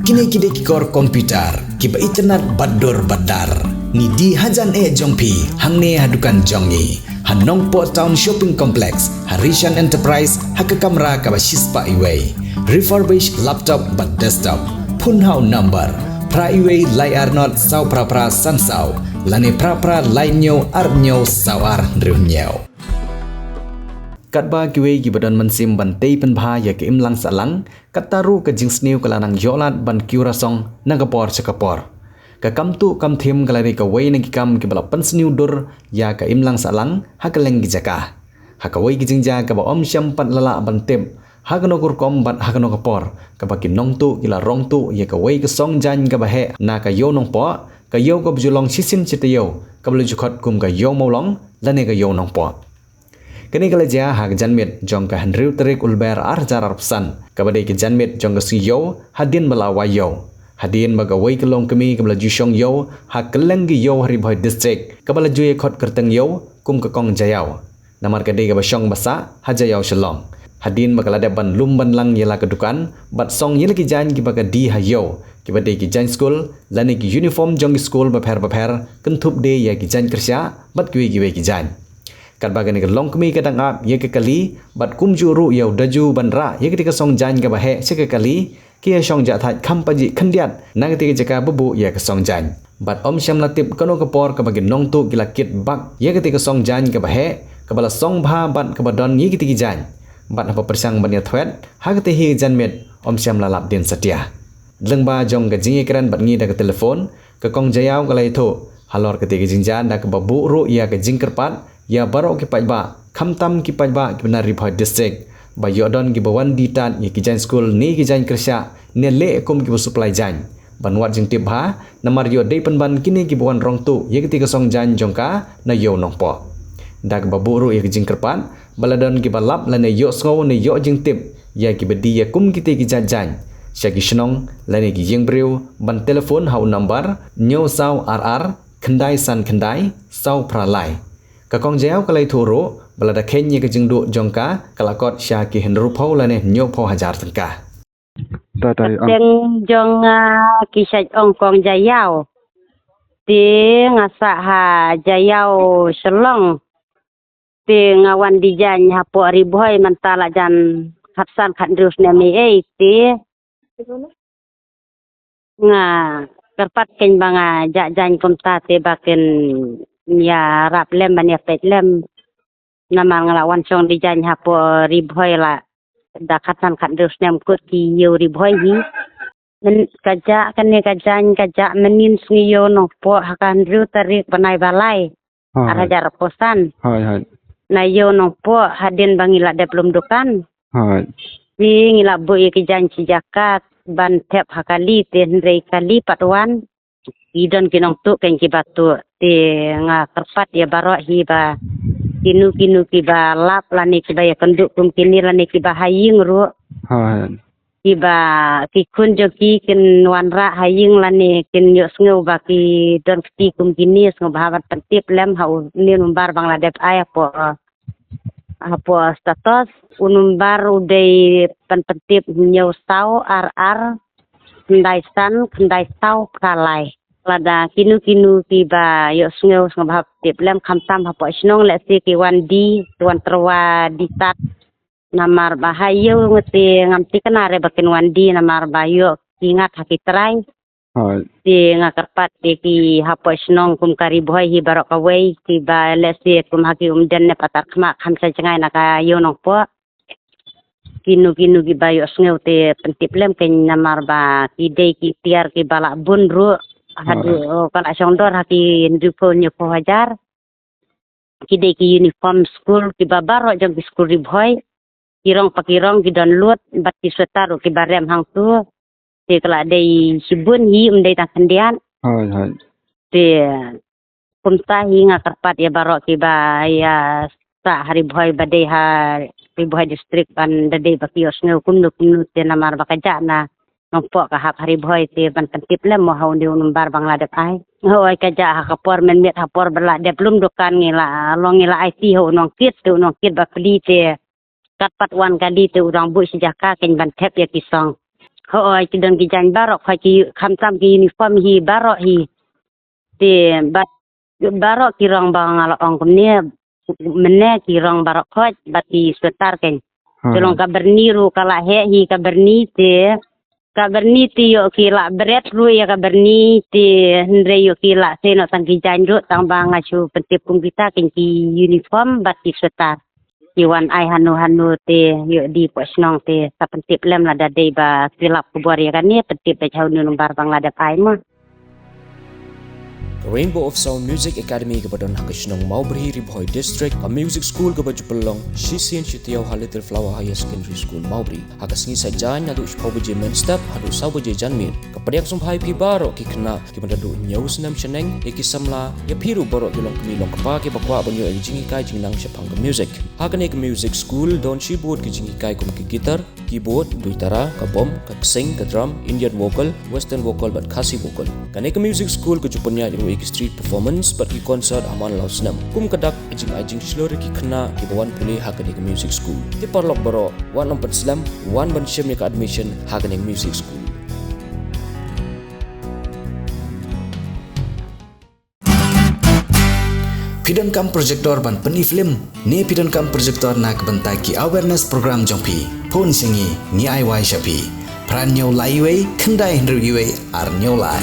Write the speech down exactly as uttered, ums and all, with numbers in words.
Kine ki dei ki kor computer kiba itynnad bad dur bad dar. Ngi die hajan eh jong phi hangne ha dukan jong ngi ha Nongpoh Town Shopping Complex, ha Rishan Enterprise, ha ka kamra kaba shispah iwei. Refurbished laptop bad desktop. Phone ha u number phra iwei lai ar not saw phra phra san saw, lane phra phra lai hynñiew ar hynñiew saw ar hynriew hynñiew. Katba kiwei kiba don mynsiem ban tei pynbha ïa ka imlang sahlang, katta ruh ka jingsniew ka la nang ïoh lad ban kiew rasong na ka por sha ka por. Ka kam tuh kam thiem ka la dei kawei na ki kam kiba la pynsniew dur ïa ka imlang sahlang ha kylleng ki jaka. Ha kawei ka jingjia kaba ym shym pat la lah ban tip ha kano ka rukom bad ha kano ka por, kaba ki nongtuh ki la rong tuh ïa kawei ka song jaiñ kaba heh na ka Ïew Nongpoh, ka ïew kaba ju long shisien shi taïew, kaba la ju khot kum ka Ïew Mawlong lane ka Ïew Nongpoh. Kane ka la jia ha ka janmiet jong ka hynriew tarik u Lber ar hajar arphew san, kaba dei ka janmiet jong ka sngi ïew hadien ba la wai ïew. Hadien ba kawei ka longkmie kaba la ju shong ïew ha kylleng ki ïew ha Ri Bhoi District, kaba la ju ïa khot kyrteng ïew kum ka Kong Jaiaw. Namar ka dei kaba shong ba sah ha Jaiaw Shillong. Hadien ba ka la dep ban lum ban lang ïa la ka dukan bad song ïa la ki jaiñ kiba ka die ha ïew, kiba dei ki jaiñ skul lane ki uniform jong ki skul bapher bapher, kynthup de ïa ki jaiñ kyrshah bad kiwei kiwei ki jaiñ. Katba kane ka longkmie ka dang ap ïa ka kali bad kumjuh ruh ïa u daju ban rah ïa kata ka song jaiñ kaba heh sha ka kali, ki ïa shong jahthait kham pajih khyndiat na kata ka jaka ba buh ïa ka song jaiñ. Bad ym shym la tip kano ka por kaba ki nongtuh ki la kit bak ïa kata ka song jaiñ kaba heh, kaba la song bha bad kaba don ïa kata ki jaiñ. Bad haba pyrshang ban ïa thwet ha kata hi ka janmiet, ym shym la lap dien satia. Lyngba jong ka jingïakren bad ngi da ka telephone, ka Kong Jaiaw ka la ïathuh halor kata ka jingjia da kaba buh ruh ïa ka jingkyrpad ïa baroh ki paidbah, khamtam ki paidbah kiba na Ri Bhoi District, ba ïoh don kiba wan die tad ïa ki jaiñ skul ne ki jaiñ kyrshah, ne leh kum kiba supply jaiñ. Ban wad jingtip bha, namar ïoh dei pynban kine kiba wan rong tuh ïa kata ka song jaiñ jong ka na Ïew Nongpoh. Da kaba buh ruh ïa ka jingkyrpad ba la don kiba lap lane ïohsngew ne ïoh jingtip ïa kiba die ïa kum kata ki jait jaiñ, sha ki shnong lane ki ïing briew, ban telephone ha u number hynñiew saw ar ar khyndai san khyndai saw phra lai. Ka Kong Jaiaw ka la ïathuh ruh ba lada kheiñ ïa ka jingduh jong ka, ka la kot sha ki hynriewphew lane hynñiewphew hajar tyngka. Tang jong nga ki shait ong Kong Jaiaw. Te nga sah ha Jaiaw Shillong. Te nga wan die jaiñ hapoh Ri Bhoi mynta la jan khatsan khathynriew snem ei ei te. Nga kyrpad keiñ ba nga jah jaiñ kumta te ba kin ïarap lem ban ïapeit lem. Namar nga la wan shong die jaiñ hapoh Ri Bhoi la da khatsan khathynriew snem kut ki ïew Ri Bhoi hi. Ka jah kane ka jaiñ ka jah mynnin sngi Ïew Nongpoh ha ka hynriew tarik bnai ba lai. Ar hajar arphew san. Na Ïew Nongpoh hadien ba ngi la dep lum dukan. Te ngi la buh ïa ki jaiñ shi jaka ban thep ha kali te hynrei kali pat wan. Ki don ki nongtuh keiñ kiba tuh te nga kyrpad ïa baroh hi ba kino kino kiba lap lane kiba ïakynduh kum kine lane kiba ha ïing ruh. Kiba ki khun jong ki kin wanrah ha ïing lane kin ïohsngew ba ki don kti kum kine, sngewbha ban pyntip lem ha une u number ba nga la dep ai hapoh, hapoh status. U number u dei ban pyntip hynñiew saw ar ar khyndai san khyndai saw phra lai. Lada kino kino kiba ïohsngew sngewbha pyntip lem, khamtam hapoh shnong lehse ki wan die, ki wan tyrwa die tad. Namar ba ha ïew ngi te ngam thikna re ba kin wan die namar ba ïoh ki ngat ha ki trai. Te nga kyrpad ïa ki hapoh shnong kum ka Ri Bhoi hi baroh kawei kiba lehse kum ha ki Umden ne Patarkhmah kham sha jngai na ka Ïew Nongpoh. Kino kino kiba ïohsngew te pyntip lem keiñ namar ba ki dei ki tiar kiba lah bun ruh. Haduh ka lah shong dor ha ki hynriewphew hynñiewphew hajar. Ki dei ki uniform skul kiba baroh jong ki skul Ri Bhoi. Ki rong pa ki rong ki don lut bad ki sweater ruh kiba rem hangto. Te ka la dei shibun hi, ym dei tang khyndiat. Te kumta hi nga kyrpad ïa baroh kiba ïa sah ha Ri Bhoi ba dei ha Ri Bhoi district ban da dei ba ki ïohsngew kumno kumno te namar ba ka jah na Nongpoh ka hap ha Ri Bhoi te ban pyntip lem mo ha une u number ba nga la dep ai. Hooid ka jah ha ka por mynmiet ha por ba la dep lum dukan ngi la long ngi la aiti ha u nongkit te u nongkit ba plie te kat pat wan kali te u dang buh shi jaka keiñ ban thep ïa ki song. Ka oi ki don ki jaiñ baroh khoit ki khamtam ki uniform hi baroh hi. Te bad baroh ki rong ba nga la ong kumne mynne ki rong baroh khoit bad ki sweater kein. Te long ka byrni ruh ka la heh hi ka byrni te ka byrni te ïoh ki la bret ruh ïa ka byrni te hynrei ïoh ki la sei noh tang ki jaiñ ruh tang ba nga shu pyntip kum kita kein ki uniform bad ki sweater. Ki wan ai hano hano te ïoh di poh shnong te sa pyntip lem lada dei ba ki lap khubor ïa kane pyntip beit ha une u nombar ba nga la dep ai mo. Ka Rainbow of Sound Music Academy kaba don ha ka shnong Mawbri, Ri Bhoi District, ka music school kaba ju pynlong shisien shi taïew ha Little Flower Higher Secondary School Mawbri. Ha ka sngi Saitjaiñ naduh shiphew baje mynstep haduh saw baje janmiet. Ka pdiang sngewbha ïa phi baroh ki khynnah kiba naduh hynñiew snem shaneng, ïa ki samla, ïa phi ruh baroh ki longkmie longkpa kiba kwah ban ïoh ïa ka jinghikai jingnang shaphang ka music. Ha kane ka music school don shibun ki jinghikai kum ki guitar, keyboard, duitara, ka bom, ka ksing, ka drum, Indian vocal, western vocal bad Khasi vocal. Kane ka music school ka ju pynïaid ruh ïa ki street performance bad ki concert ha man la u snem. Kum ka dak ka jingai jingshlur ïa ki khynnah kiba wan pule ha kane ka music school. Te paralok baroh, wat nym pynslem, wan ban shim ïa ka admission ha kane ka music school. Phi donkam projector ban pyni film ne phi donkam projector na ka bynta ki awareness program jong phi? Phone sha ngi, ngi ai wai sha phi. Phra hynñiew lai wei, khyndai hynriew wei, ar hynñiew lai.